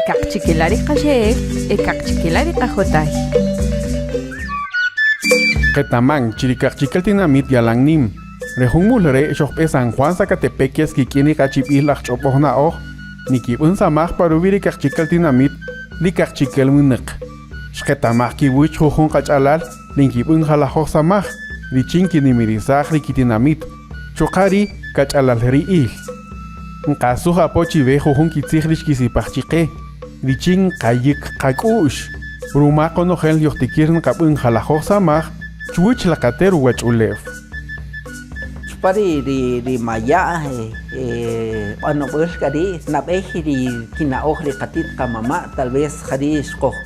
Kaqchikela' ri qaxe'el e kaqchikela' ri qajotay. Qetaman chi ri kaqchikel tinamit yalan nim. Re jun mul re' xojb'e San Juan Sacatepéquez kik'in ri qachib'il ajch'ob'oj na'oj, nikib'än samaj pa ruwi' ri kaqchikel tinamit, ri kaqchikel winäq. Xqetamaj kiwäch jujun qach'alal ri nkib'än jalajoj samaj richin nkinimirisaj ri kitinamit, chuqa' ri kach'alalri'ïl. Nqasuj apo chiwe jujun kitzij ri xkisipaj chi qe, richin nqayäk qak'u'x, ruma qonojel yojtikïr nqab'än jalajoj samaj chwäch la qate' ruwach'ulew. Chupan ri ri ri maya' b'anob'äl k'a ri' nab'ey ri kina'oj ri qati't qamama' tal vez ja ri' xqoj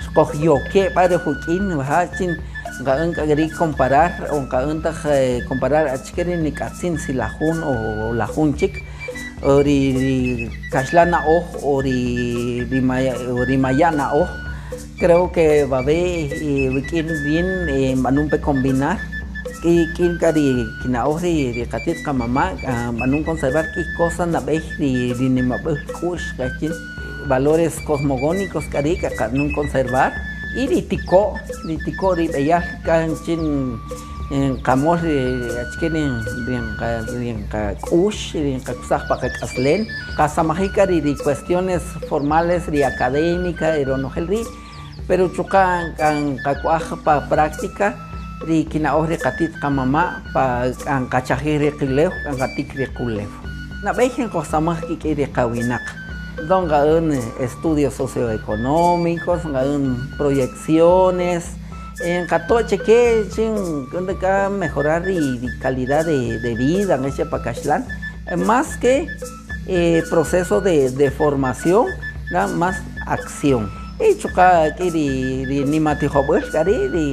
xqojyoke' b'a rujuk'in ja chin nqa'än k'a ri' comparar o nqa'än taq comparar achike ri nik'atzin si la jun o la jun chik o ri ri kaxlan na'oj o ri ri maya' ri maya' na'oj creo que wawe' wik'in rïn nb'anun pe combinar k'ïy k'ïy k'a ri kina'oj ri ri qati't qamama' b'anun conservar k'ïy cosa nab'ey ri ri nimab'äl k'u'x qachin valores cosmogónicos k'a ri' k'a qab'anun conservar y ri tiko' ri tiko' ri b'eyal k'a chin nqamöl ri achike ri ri nqak'üx ri nqakusaj pa qak'aslem qasamajij k'a ri cuestiones formales ri académica y ronojel ri' pero chuqa' k'a nqak'waj pa práctica ri kina'oj ri qati't qamama' pa k'a nqachajij ri qilew k'a nqatïk ri qulew. Nab'ey nqojsamäj kik'in ri qawinaq, do nqa'än estudios socioeconómicos, nqa'än proyecciones, nqato' chike chin k'a mejorar ri calidad de vida nqacha pa kaxlan, más que proceso de formación más acción. Y chuqa' k'ïy ri ri nimatijob'äl k'a ri' ri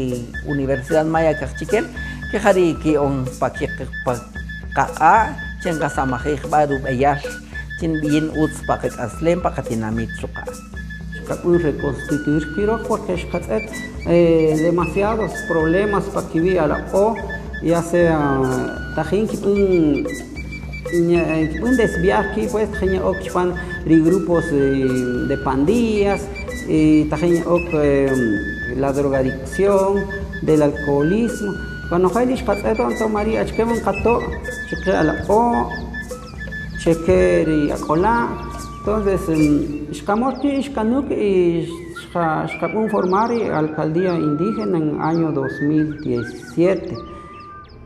Universidad Maya Kaqchikel ke ja ri kiya'on pa qaq'a' chi nqasamajij b'a' rub'eyal chi nb'iyin ütz pa qak'aslem pa qatinamit chuqa'. Xqab'än reconstituir qi' röj porque xqatz'ët demasiados problemas pa kiwi' alaq'o', ya sea tajin nkib'än nkib'än desviar ki' pues tajin ye'ok chpan ri grupos de pandillas, tajin ye'ok la drogadicción, del alcoholismo, ronojel ri xqatz'ët entonces ri' achike wä nqato' chkë alaq'o', chkë ri ak'ola', entonces xqamöl qi' xqanük y xqab'än formar ri alcaldía indígena en año 2017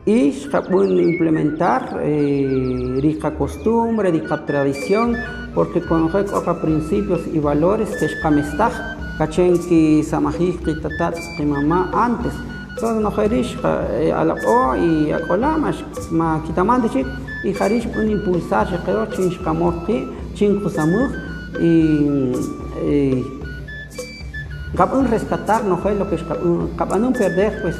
y xqab'än implementar ri qacostumbre, ri qatradición, porque konojel k'o qaprincipios y valores que xqamestaj kache nkisamajij qitata' qimama' antes, entonces nojel ri' alaq'o' y ak'ola' ma kitaman ta chik y ja ri' xb'an impulsar chaqe röj chin xqamöl qi' chin nqsamäj y nqab'än rescatar nojel lo que qab'anun perder pues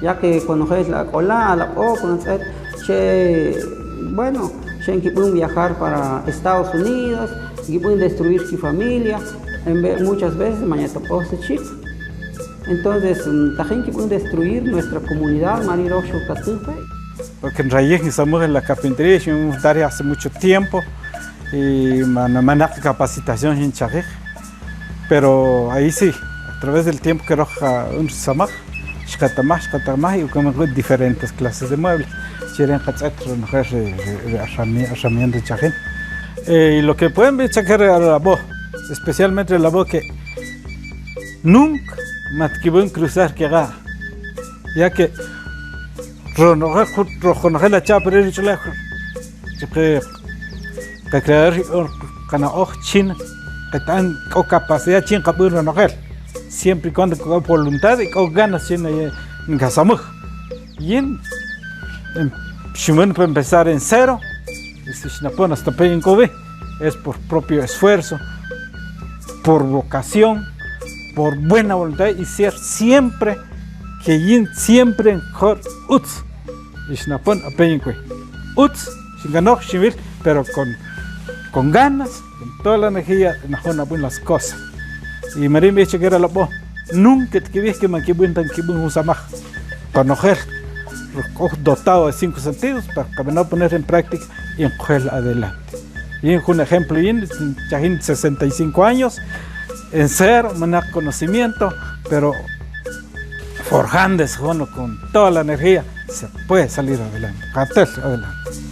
ya que konojel ak'ola' alaq'o' ntz'et che bueno xe nkib'än viajar para Estados Unidos, nkib'än destruir kifamilia, muchas veces ma yetoq'oj ta chik, entonces tajin nkib'än destruir nuestra comunidad rma ri' röj xojkatüj pe. Porque nrayij nsamäj en la carpintería xinmujtar hace mucho tiempo y manaq capacitación xinchajij, pero ahí sí, a través del tiempo que röj un samaj xqetamaj xqetamaj y como diferentes clases de muebles chi re' nqatz'ët ronojel ri herramienta chajin. Y lo que pueden ver chake ri alab'o, especialmente ri alab'o que nunca ma tkib'än cruzar kiq'a' ya que ronojel ronojel acha'p re' ruwach'ulew chqe qacreador qana'oj chin qeta'm k'o capacidad chin nqab'än ronojel siempre y cuando k'o voluntad y k'o ganas chin nqasamäj yin xinb'än pa empezar en cero y si xinapon hasta pe yin k'o wi es por propio esfuerzo, por vocación, por buena voluntad y ser siempre que yin siempre njor utz y xinapon ape yin k'o wi utz xinkanoj xinwil pero con con ganas, con toda la energía najin nab'än las cosas y marí nb'ij chake ri alab'o nunca tkib'ij que man kib'än ta nkib'än jun samaj konojel k'o dotado de cinco sentidos para qab'ana poner en práctica y nqojel adelante. Y un ejemplo, chajin 65 años, en cero, menos conocimiento, pero forjándose con toda la energía, se puede salir adelante. Adelante.